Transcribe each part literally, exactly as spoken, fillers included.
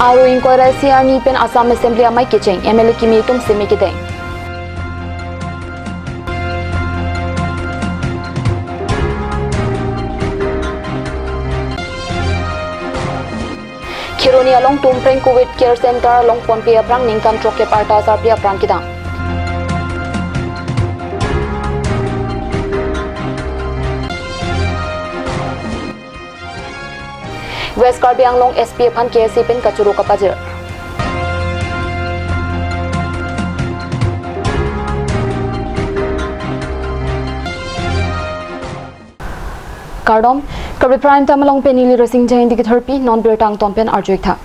Aro ingkoi ra isi arni pen Assam Assembly amei kecheng, M L A kimi atum semi kedeng. Kheroni along Tumpreng Covid Care Center along ponpe aphrang ningkan throkkep arta sarpi apran kedam. West Karbi Anglong S P aphan K S A pen kachoro kapajir. Kardom, Karbi Prime Time along pen neli Rasing Jain dikit harpi, non birta angton pen arju-ik tha.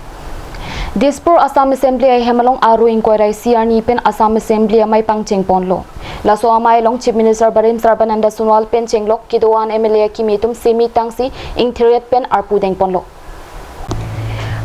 Dispur Assam Assembly ahem along aro ingkoi ra isi arni pen Assam Assembly amei pangcheng ponlo. Laso amei along Chief Minister Barim Sarbananda Sonowal pen chenglok kedo-an M L A kimi atum semi tangsi ingthir-et pen arpu deng ponlo.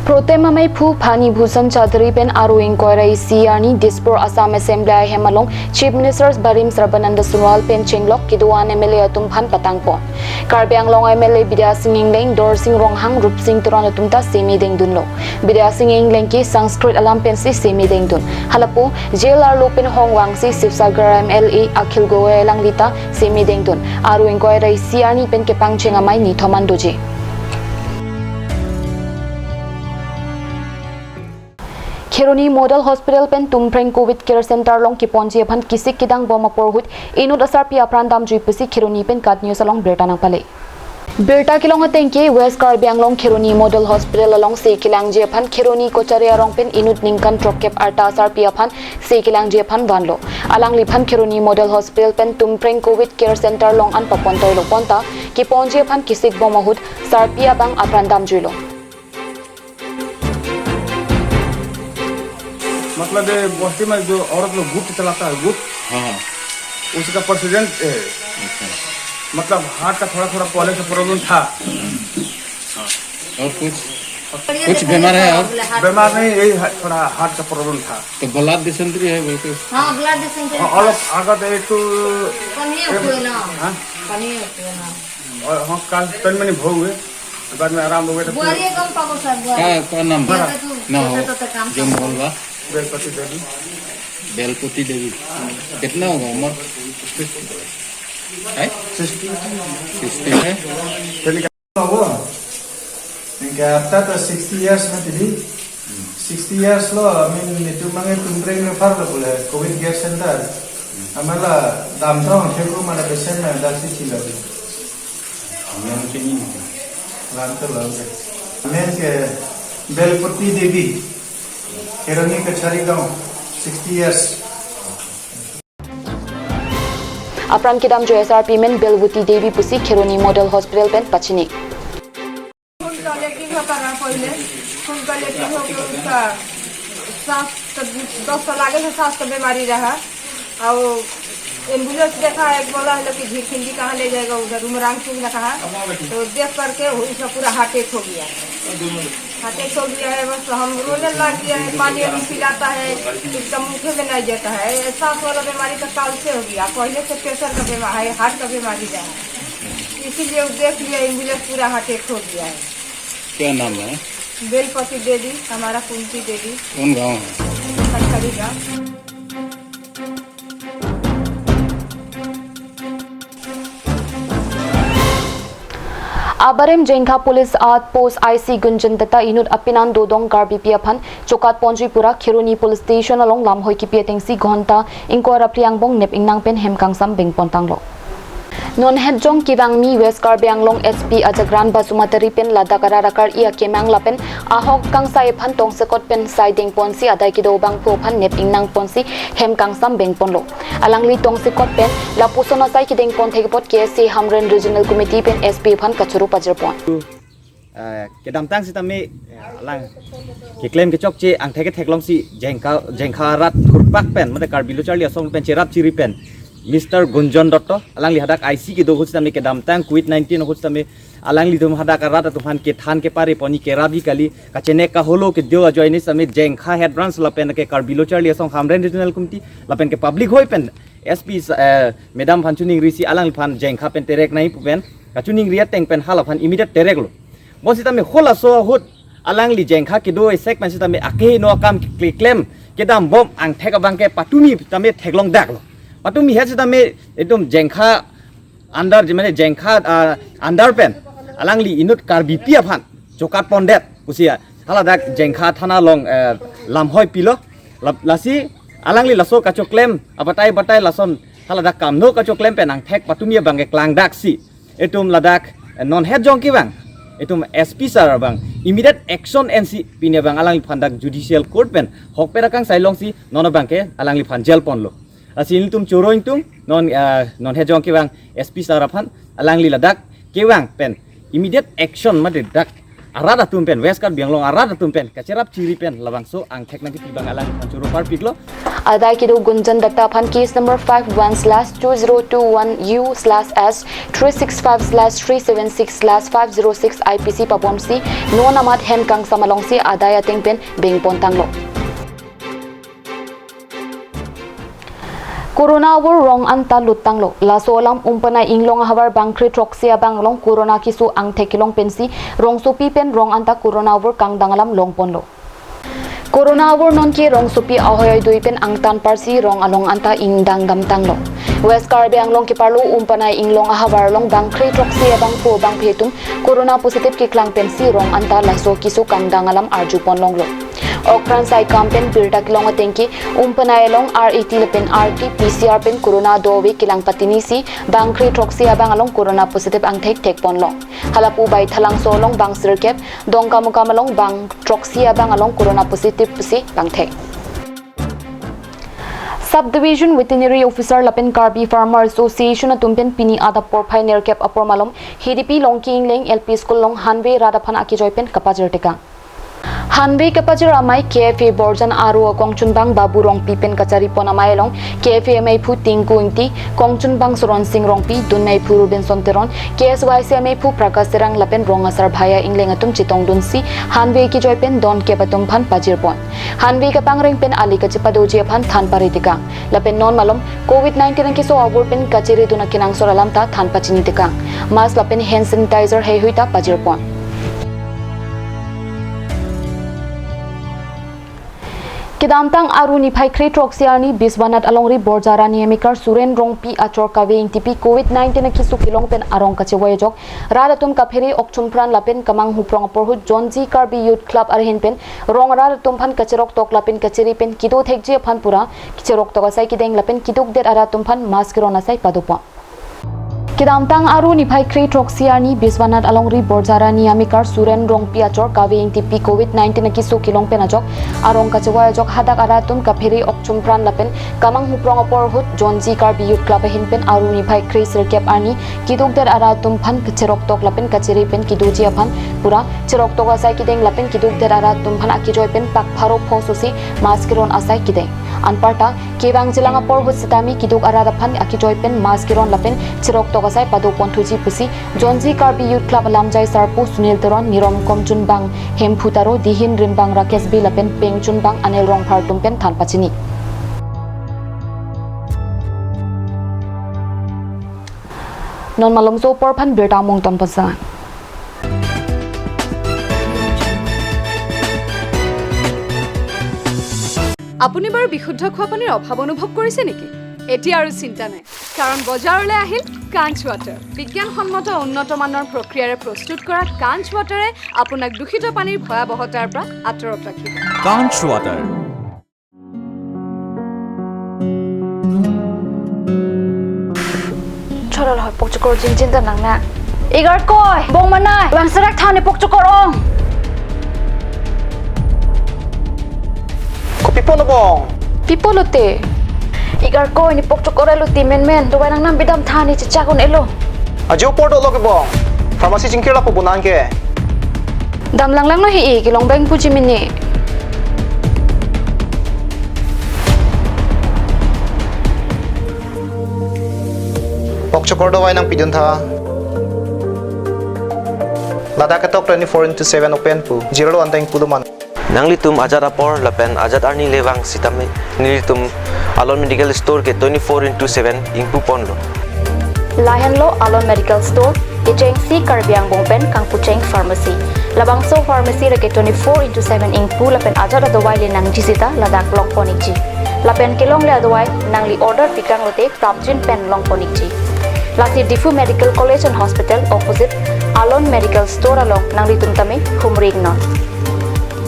Pro tem amei aphu Phani Bhushan Chaudhary pen aro ingkoi ra isi arni Dispur Assam Assembly ahem along Chief Minister Barim Sarbananda Sonowal pen chenglok kedo-an M L A atum aphan patang pon. Karbi Anglong M L A Bidya Sing Engleng, Dorsing Ronghang, Rupsing Teron atum ta semi dengdunlo. Bidya Sing Engleng ke Sanskrit alam pensi semi dengdun. Halapu, jail arlo pen hong vangsi Sibsagar M L A Akhil Gogoi alangli ta semi dengdun. Aro ingkoi ra isi arni pen kepangcheng amei nithom an doji. Kheroni Model Hospital pen Tumpreng Covid Care Center along keponji aphan kesik kedang bom apor ahut inut asarpi apran damjui pusi Kheroni pen KAT News along birta nangpale. Birta kelong ateng ke West Karbi Anglong Kheroni Model Hospital along se kelangji aphan Kheroni Kochari arong pen inut ningkan throkkep arta asarpi aphan se kelangji aphan vanlo. Alangliphan Kheroni Model Hospital pen Tumpreng Covid Care Center along an papon toilo, bonta keponji aphan kesik bom ahut sarpi abang apran damjuilo. मतलब ये बस्ती में जो औरत लोग गुट चलाता है, गुट, हाँ, हाँ। उसका प्रेसिडेंट है। अच्छा। मतलब हार्ट का थोड़ा थोड़ा पहले से प्रॉब्लम था। हाँ। और कुछ, कुछ बीमार है और? बीमार नहीं, यही है, थोड़ा हार्ट का प्रॉब्लम था। तो ब्लड डिसेंट्री है बोलते? हाँ, ब्लड डिसेंट्री हाँ, था। और लोग आगा तो एक तो कम ही एक, होते ना। हाँ? कम ही होते ना। और हाँ, कल तन में नहीं भोग हुए, बाद में आराम हो गया था। बुआरी एकदम पाको सर, बुआरी। क्या, क्या नाम? हमारा। ये तो, ना हो, ये तो काम जो मोहल्ला? बेलपति देवी। बेलपति देवी। कितना होगा उम्र? है? सिक्सटी। सिक्सटी है? चलिए। Lo, anke after the sixty years mati di, sixty years lo, I mean, itu mangai Tumpreng refer lo pule, Covid Care Center. Amala damthong, theku mana patient na dasi chilo. Amen ke ni. Lam to lo ke. Amen ke Belpati Devi, Kheroni Kachari Gaon, sixty years. Apran kedamjui asarpi men Belvati Devi pusi Kheroni Model Hospital pen pachini. खून का लेटरिन होता रहा पहले, खून का लेटरिन होके उसका सांस का, दस साल आगे से सांस का बीमारी रहा। और एम्बुलेंस देखा है, बोला है लोग कि भीड़ खिंडी कहाँ ले जाएगा, उधर उमरांग चुंग ना कहा, तो देख करके वो इसका पूरा हार्ट अटैक हो गया। हार्ट अटैक हो गया है, बस हम रोने लग गया है, पानी वानी पिलाता है, इसका मुंह में नहीं जाता है। सांस वाला बीमारी तो काल से हो गया, पहले से प्रेशर का बीमारी है, हार्ट का बीमारी रहा, इसीलिए वो देख लिया, एम्बुलेंस पूरा हार्ट अटैक हो गया है। क्या नाम है? बेलपति देवी, हमारा कुंती देवी। कौन गांव है? कचहरी गांव। Abarim Jengkha Police Outpost I C Gunjan Dutta inut apinan dodong Karbipi aphan chokat ponjui pura Kheroni Police Station along lamhoi kipi atengsi ghonta ingkoi ra phli angbong nep ingnang pen hem kangsam bengpon tanglo. Non hetjong kevangmi West Karbi Anglong S P Ajagran Basumatary pen ladak arat akar-i akemang lapen ahok kangsai aphan tongsekot pen sai dengponsi adai kedo abangphu aphan nep ingnang ponsi hem kangsam bengponlo. Alangli tongsekot pen lapuson asai kedengpon thekpot K S A Hamren Regional Committee pen S P aphan kachoro pajirpon. Ah, kedamtang sitame, ah, alang keklem kechokche angthek ketheklongsi Jengkha, Jengkha arat kurpak pen, mate Karbi Lo Charli Asong pen cherap chiri pen Mister Gunjan Dutta, alangli hadak I C kedo ahut sitame kedamtang Covid nineteen ahut sitame alanglitum hadak arat atum aphan kethan kepare poni kerabi kali, kachenek kaholo kedo ajoine sitame Jengkha Head Branch lapen ke Karbi Lo Charli Asong Hamren Regional Committee lapen ke public hoi pen S P, eh, Madam aphan chuningrisi alangliphan Jengkha pen terek nai pu pen kachuningri ateng pen hala aphan immediate tereklo. Bonsitame halaso ahut Alangli Jengkha kedo esek pen sitame akeheno akam keklem kedam bom angthek abang ke patumi tame theklongdaklo. Patumi het sitame etum Jengkha under, mane Jengkha, ah, under pen alangli inut Karbipi aphan chokat pondet pusi, ah, haladak Jengkha thana along, eh, lamhoi pilo. La-, lasi alangli laso kachoklem abatai batai lason haladak kamno kachoklem pen angthek patumi abang ke klangdaksi etum ladak, eh, non het jong kevang etum S P sir abang immediate action ensi pini abang alangliphan dak judicial court pen hokpet akangsai longsi non abang ke alangliphan jail ponlo. Lasi nelitum choro ingtung non, eh, non het jong kevang S P sir aphan alangli ladak kevang pen immediate action mate dak arat atum pen, West Karbi Anglong arat atum pen kacherap chiri pen labangso angthek nangkepi abang alangphan choro parpiklo. Adai kedo Gunjan Dutta aphan case number five one slash two zero two one U slash S three six five slash three seven six slash five zero six I P C pabomsi non amat hem kangsam alongsi adai ateng pen beng pontanglo. Corona avur rong anta luttanglo. Laso alam Umpanai Inglong ahavar bangkre throksi abang along Corona keso angthek kelong pensi rongsopi pen rong anta Corona avur kangdang alam longponlo. Corona avur nonke rongsopi ahoi dui pen angtan parsi rong along anta ingdang damtanglo. West Karbi Anglong keparlo Umpanai Inglong ahavar along bangkre throksi abangphu abangphi atum Corona positive keklang pensi rong anta laso keso kangdang alam arjupon longlo. Okran saikam pen birta kelong atengke Umpanai along R A T lapen R T P C R pen Corona dove kelang patinisi bangkre throksi abang along Corona positive angthek thekponlong. Halapu Baithalangso along bang sirkep, Dongkamukam along bang throksi abang along Corona positive pusi bangthek. Sub Division Veterinary Officer lapen Karbi Farmer Association atum pen pini adap porphai nerkep apor malom Hidipi Longki Ingleng L P School along hanve rat aphan akejoi pen kapajir tekang. Hanve kapajir amei K F A Borjan aro akongchunbang Babu Rongpi pen kacharipon amei along K F A ameiphu Tinku Ingti, kongchunbang Soron Sing Rongpi, dunmeiphu Robinson Teron, K S Y C ameiphu Prakash Terang lapen rong asar Bhaya Ingleng atum chetongdunsi hanve kejoi pen donkep atum aphan pajirpon. Hanve kapangreng pen ali kachepadoji aphan than pare tekang. Lapen non malom Covid nineteen keso avur pen kachiridun akenangsot alam ta than pachini tekang. Mask lapen hand sanitizer heihui ta pajirpon. Kedamtang Aru niphai kre throksi arni Biswanath alongri Borja Rani amekar Suren Rongpi achor Kave Ingtipi Covid nineteen akeso kelong pen arong kachevoi ajok rat atum kaphere okchum pran lapen kamang huprong apor ahut Jonji Karbi Youth Club arhin pen rong rat atum aphan kacheroktok lapen kachiri pen kedo thekji aphan pura kacheroktok asai kedeng lapen keduk det arat atum aphan mask keron asai padopon. Kedamtang Aru niphai kre throksi arni Biswanath alongri Borja Rani amekar Suren Rongpi achor Kave Ingtipi Covid nineteen akeso kelong pen ajok arong kachevoi ajok hadak arat atum kaphere okchum pran lapen kamang huprong apor ahut Jonji Karbi Youth Club ahin pen Aru niphai kre sirkep arni keduk det arat atum aphan kacheroktok lapen kachiri pen kedoji aphan pura cheroktok asai kedeng lapen keduk det arat atum aphan akejoi pen pak pharo pho sosi mask keron asai kedeng. Anparta kevang jilang apor ahut sitame keduk arat aphan akejoi pen mask keron lapen cheroktok asai padopon thuji pusi Jonji Karbi Youth Club alamjai sarpo Sunil Teron, Nirom Komchunbang Hemphu Taro, Dihin Rimbang Rakesh Bey lapen Pengchunbang Anil Rongphar atum pen than pachini. Non malomso apor aphan birta mung ton pasa. আপুনি বাৰু বিশুদ্ধ খোৱা পানীৰ অভাৱ অনুভৱ কৰিছে নেকি? এতিয়া আৰু চিন্তা নাই, কাৰণ বজাৰলৈ আহিল কাঞ্চ ৱাটাৰ। বিজ্ঞানসন্মত উন্নত মানৰ প্ৰক্ৰিয়াৰে প্ৰস্তুত কৰা কাঞ্চ ৱাটাৰে আপোনাক দূষিত পানীৰ ভয়াৱহতাৰ পৰা আঁতৰত ৰাখিব। Kanch Water. Chorol hoi pokchokor jingjin ta nang na. Igar koi, bong manai, bang serak thani pokchokor ong. Kopi pon bong? Pipo lote. Igar koi ni pokchokor lote menmen, dovai nangnam bidam thani chechak un-elo. Ajo por dolo ke bong. Pharmacy chingkir lapu bonang ke. Dam langlang no hi-i kelong bang puji mini. Pokchokor dovai nangpidun tha. Ladak ketok twenty-four into seven open pu. Zero one time pu do man. Nanglitum ajat apor lapen ajat arni le vang sitame nelitum Alon Medical Store ke twenty-four into seven ingpu ponlo. Lahenlo Alon Medical Store, kechengsi Karbi Anglong pen kangpucheng pharmacy. Labangso pharmacy reke twenty-four into seven ingpu lapen ajat adawai le nangji sita ladak longpon ikji. Lapen kelongle adawai nangli order pikang lote prapjin pen longpon ikji. Lasi Diphu Medical College and Hospital opposite Alon Medical Store along nanglitum tame humri iknon.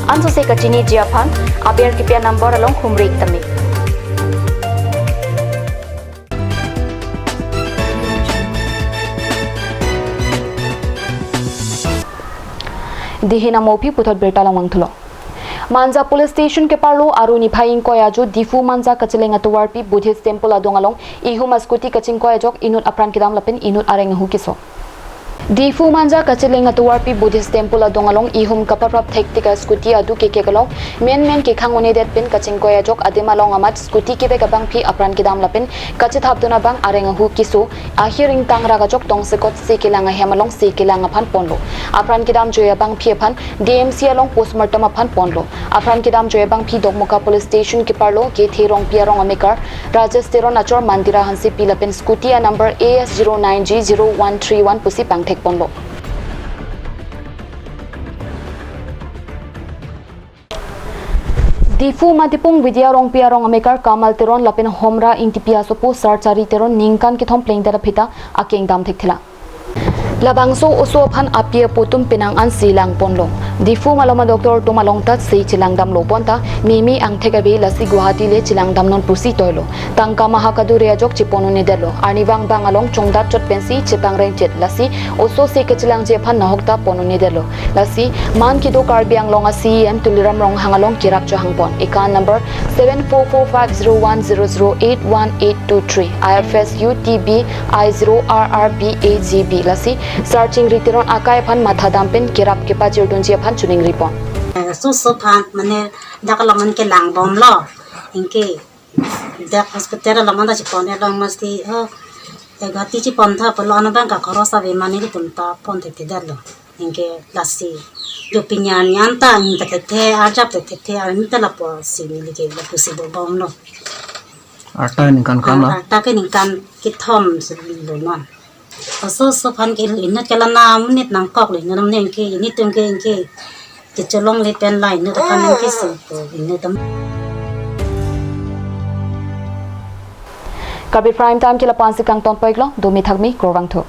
Ansose kachiniji aphan aber kipi a number along humri ik tame. Dihin amo aphi puthot birta langvang thulo. Manja Police Station keparlo Aru niphai ingkoi ajo Diphu Manja kacheleng atovarpi Buddhist Temple adung along ihum a scooty kachingkoi ajok inut apran kedam lapen inut areng ahu keso. Diphu Manja kacheleng atovarpi Buddhist Temple adung along ihum kapaprap thektik a scooty adu kekek along menmen kekhang un-edet pen kachingkoi ajok adim along amat scooty kevek abangpi apran kedam lapen kachethapdun abang areng ahu keso ahir ingtang rak ajok tongsekot se kelang ahem along se kelang aphan ponlo. Apran kedam joi abangpi aphan D M C along postmortem aphan ponlo. Apran kedam joi abangpi Dokmoka Police Station keparlo Kethe Rongpi arong amekar Rajesh Teron achor Mandira Hansepi lapen scooty a number A S zero nine G zero one three one pusi pangthek ponlo. Diphu Matipung Vidya Rongpi arong amekar Kamal Teron lapen Homra Ingtipi asopo Sarchari Teron ningkan kethom plengdet aphita akeng dam thekthela. Labangso oso aphan api apo atum penang ansi lang ponlo. Diphu malom a doctor atum along ta se chelang damlo bonta mimi angthek ave lasi Guwahati le chelang damnon pusi toilo. Tangka maha kadure ajok chepon un-edetlo. Arnivang bang along chongdat chot pensi chepangreng chet lasi oso se kachelangji aphan nahok ta pon un-edetlo. Lasi man kedo Karbi Anglong a C E M Tuliram Ronghang along kerap chohang pon. Account number seven four four five zero one zero zero eight one eight two three, I F S U T B I zero R R B A G B. Lasi Sarchari Teron akai aphan matha dam pen kerap kepachirdunji aphan choningri pon. Eh, so so phan mane dak along an kelang bomlo. Anke dak hospital along an ta chepon along masti, oh, eh, Guwahati chepon tha pulo, ano bang ka khoros ave mane ilitum ta pon thekthedetlo. Anke lasi jo pinyan yan ta ningta thekthe, arjap ta thekthe, arni ta lapusi neli ke lapusi bobomlo. Arta ningkan kama? Arta ke ningkan kethom si lo non. Oso oso phan ke inut ke la na monit nangkoklo, inut nam neng ke ilitum ke anke kecholongle pen la inut aphan neng ke si ko inut am. Karbi Prime Time ke lapu-an si kangton pon-iklo, domi thakmi, kurvangthu.